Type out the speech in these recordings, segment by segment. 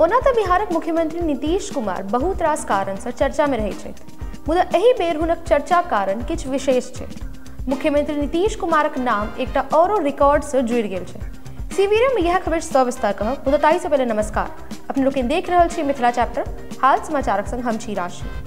ओना तऽ बिहारक मुख्यमंत्री नीतीश कुमार बहुत रास कारणसँ चर्चामे रहैत छथि, मुदा एहि बेर हुनक चर्चाक कारण किछु विशेष छै। मुख्यमंत्री नीतीश कुमारक नाम एकटा औरो रिकॉर्डसँ जुड़ि गेल छै। सीवीरमे इएह खबर सविस्तार कहब, मुदा ताहिसँ पहिले नमस्कार। अपने लोकनि देख रहल छी मिथिला चैप्टर, हाल समाचारक संग हम छी राशि।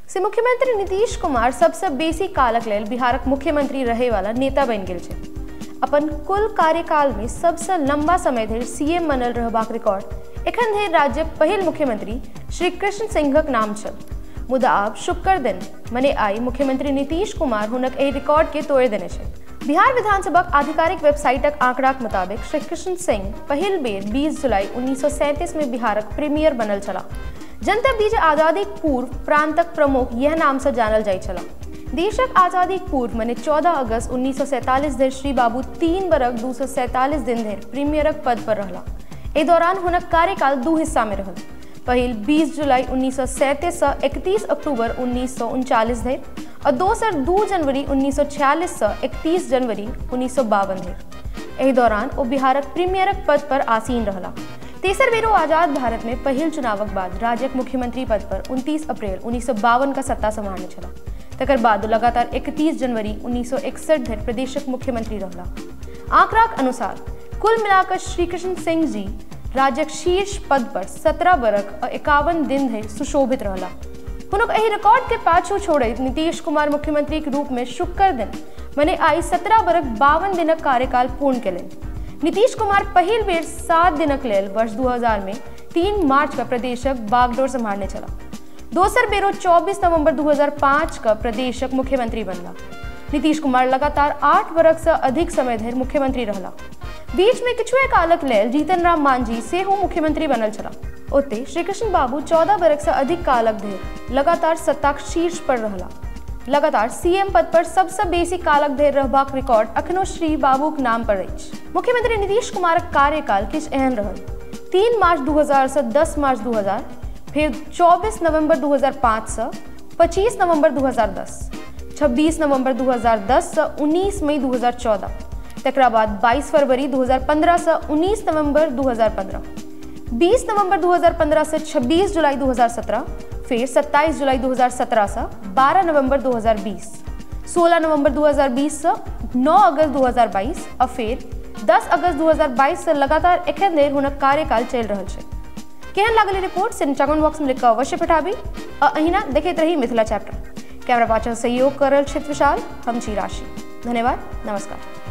से मुख्यमंत्री नीतीश कुमार सबसँ बेसी कालक लेल बिहारक मुख्यमंत्री रहैवाला नेता बनि गेल छथि। अपन कुल कार्यकालमे सबसँ लंबा समय धरि सीएम बनल रहबाक रिकॉर्ड एखन धरि राज्यक पहिल मुख्यमंत्री श्री कृष्ण सिंहक नाम छल, मुदा आब शुक्र दिन मने आइ मुख्यमंत्री नीतीश कुमार हुनक एहि रिकॉर्ड के तोड़ि देने छथि। बिहार विधानसभाक आधिकारिक वेबसाइटक आंकड़ाक मुताबिक श्री कृष्ण सिंह पहिल बेर 20 जुलाई 1937 में बिहारक प्रीमियर बनल छलाह। जनतब दी जे आजादीक पूर्व प्रांतक प्रमुख यह नामसँ जानल जाइत छलाह। देशक आजादीक पूर्व मने 14 अगस्त 1947 धरि श्री बाबू 3 बरख 247 दिन धरि प्रीमियरक पद पर रहला। एहि दौरान हुनक कार्यकाल दू हिस्सा में रहल। पहिल 20 जुलाई 1937 से 31 अक्टूबर 1939 धरि और दोसर 2 जनवरी 1946 से 31 जनवरी 1952 धरि। एहि दौरान ओ बिहारक प्रीमियरक पद पर आसीन रहला। तेसर बेर ओ आजाद भारत में पहिल चुनावक बाद राज्यक मुख्यमंत्री पद पर 29 अप्रैल 1952 का सत्ता सम्हारने छलाह। तकर बाद लगातार 31 जनवरी 1961 धरि प्रदेशक मुख्यमंत्री रहला। आंकड़ाक अनुसार कुल मिलाकर श्री कृष्ण सिंह जी राज्यक शीर्ष पद पर 17 बरख और 51 दिन धरि सुशोभित रहला। हुनक एहि रिकॉर्ड के पाछू छोड़ैत नीतीश कुमार मुख्यमंत्री के रूप में शुक्र दिन मने आइ 17 बरख 52 दिनक कार्यकाल पूर्ण केलनि। नीतीश कुमार पहिल बेर 7 दिनक लेल वर्ष 2000 में 3 मार्च का प्रदेशक बागडोर सम्हारने छलाह। दोसर बेर ओ 24 नवंबर 2005 का प्रदेशक मुख्यमंत्री बनला। नीतीश कुमार लगातार 8 बरख से अधिक समय धरि मुख्यमंत्री रहला। बीच में किछुए कालक लेल जीतन राम मांझी सेहो मुख्यमंत्री बनल छलाह। ओते श्रीकृष्ण बाबू 14 बरख से अधिक कालक धरि लगातार सत्ताक शीर्ष पर रहला। लगातार सीएम पद पर सबसँ बेसी कालक धरि रहबाक रिकॉर्ड अखनो श्री बाबूक नाम पर अछि। मुख्यमंत्री नीतीश कुमारक कार्यकाल किछु एहन रहल। 3 मार्च 2000 से 10 मार्च 2000, फिर 24 नवंबर 2005 से 25 नवंबर 2010, 26 नवंबर 2010 से 19 मई 2014, तकरा बाद 22 फरवरी 2015 से 19 नवंबर 2015, 20 नवंबर 2015 से 26 जुलाई 2017, फिर 27 जुलाई 2017 से 12 नवंबर 2020, 16 नवंबर 2020 से 9 अगस्त 2022 और फिर 10 अगस्त 2022 से लगातार एखन धरि हुनक कार्यकाल चलि रहल छै। केहन लागल रिपोर्ट से कमेंट बॉक्स में लिख कऽ अवश्य पठाबी आ अहिना देखैत रही मिथिला चैप्टर। कैमरा पाछा सहयोग कर रहल छथि विशाल, हम छी राशि। धन्यवाद, नमस्कार।